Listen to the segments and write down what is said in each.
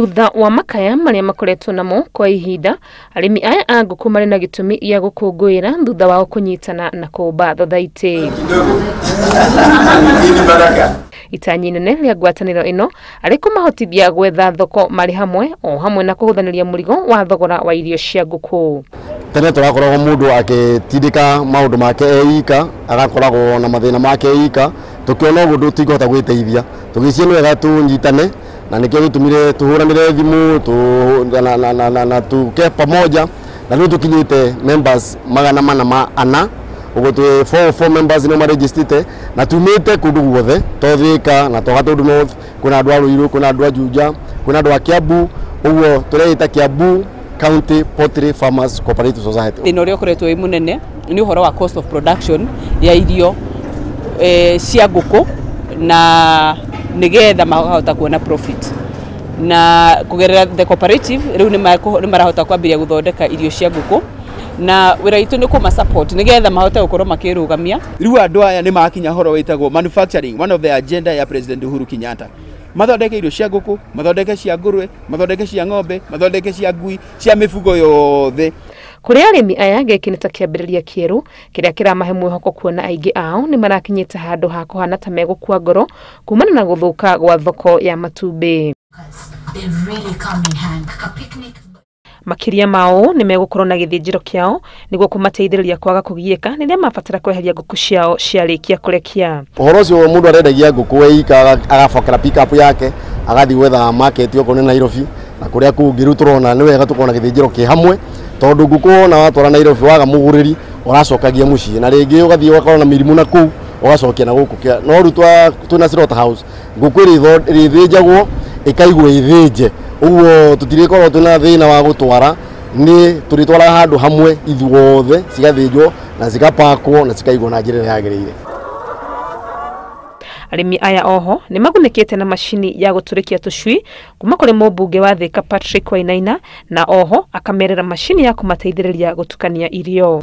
Thutha wa makaya marĩa makoretwo namo kwa ihinda, arĩmi aya a ngũkũ marĩ na gĩtũmi gĩa gũkũngũĩra thutha wao kũnyitana na kũmba thothaitĩ. Itanyi inene rĩa ngwatanĩro ĩno arĩ kũmahotithia gwetha thoko marĩ hamwe o hamwe na kũhũthanĩria mũrigo wa thogora wa irio cia ngũkũ. Tene tũrakoragwo mũndũ agĩtindĩka maũndũ make eika, agakoragwo na mathĩna make eika, tũkĩona ũguo tũtingĩhota gwĩteithia, tũgĩciria nĩ wega tũnyitane, na nĩkĩo gĩtũmire tũhũranĩre thimũ na tuke pamoja, na rĩu tũkinyĩte members 404, ũguo twĩ 4 members nĩo marejistĩte, na tumĩte kũndũ guothe to Thika na to Gatundu North, kwĩna andũ a Ruiru, kwĩna andũ a Juja, kwĩna andũ a Kiambu, ũguo tũreĩta Kiambu County Poultry Farmers Cooperative Society. Thĩna ũrĩa ũkoretwo wĩ mũnene nĩ ũhoro wa cost of production ya irio cia ngũkũ, na nĩgetha makahota kuona profit, na kũgerera the cooperative rĩu nĩ marahota kwambĩrĩria gũthondeka irio cia ngũkũ, na wĩra witũ nĩ kũma support nĩgetha mahote gũkorwo makĩrũgamia. Rĩu andũ aya nĩ makinya horo wĩtagwo manufacturing, one of the agenda ya President Uhuru Kenyatta. Mathondeke irio cia ngũkũ, mathondeke cia ngũrwe, mathondeke cia ng'ombe, mathondeke cia ngui, cia mĩfugo yothe. Kũrĩ arĩmi aya gĩkĩ nĩ ta kĩambĩrĩria kĩerũ kĩrĩa kĩramahe mwĩhoko kuona aingĩ ao nĩ marakinyĩte handũ ha kũhana ta megũkua ngoro kumana na gũthũka gwa thoko ya matumbĩ. Makĩria ma ũũ nĩ megũkorwo na gĩthĩnjĩro kĩao nĩguo kũmateithĩrĩria kwaga kũgiĩka rĩrĩa mabatara kweheria ngũkũ ciao ciarĩkia kũrekia. Ũhoro ũcio mũndũ arendagia ngũkũ eika, agabokera pick up yake, agathiĩ gwetha market okorwo nĩ Nairobi na kũrĩa kũngĩ. Rĩu tũrona nĩ wega tũkorwo na gĩthĩnjĩro kĩ hamwe, tondũ ngũkũ wona watwara Nairobi waga mũgũrĩri ũracokagia mũciĩ, na rĩngĩ ũgathiĩ ũgakorwo na mĩrimũ na kũu ũgacokia na gũkũ. No rĩu twĩna slaughter house, ngũkũ ĩrĩthĩnjagwo ĩkaigwo ĩthĩnje, ũguo tũtirĩkorwo twĩna thĩna wa gũtwara, nĩ tũrĩtwaraga handũ hamwe ithuothe, cigathĩnjwo na cigapakwo na cikaigwo na njĩra ĩrĩa yagĩrĩire. Arĩmi aya oho nĩ magunĩkĩte na macini ya gũtũrĩkia tũcui kuma kũrĩ mũmbunge wa Thika Patrick Wainaina, na oho akamerera macini ya kũmateithĩrĩria gũtukania irio.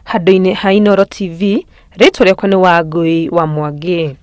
Handũ-inĩ ha Inooro TV, rĩtwa rĩakwa nĩ Wangũi wa Mwangi.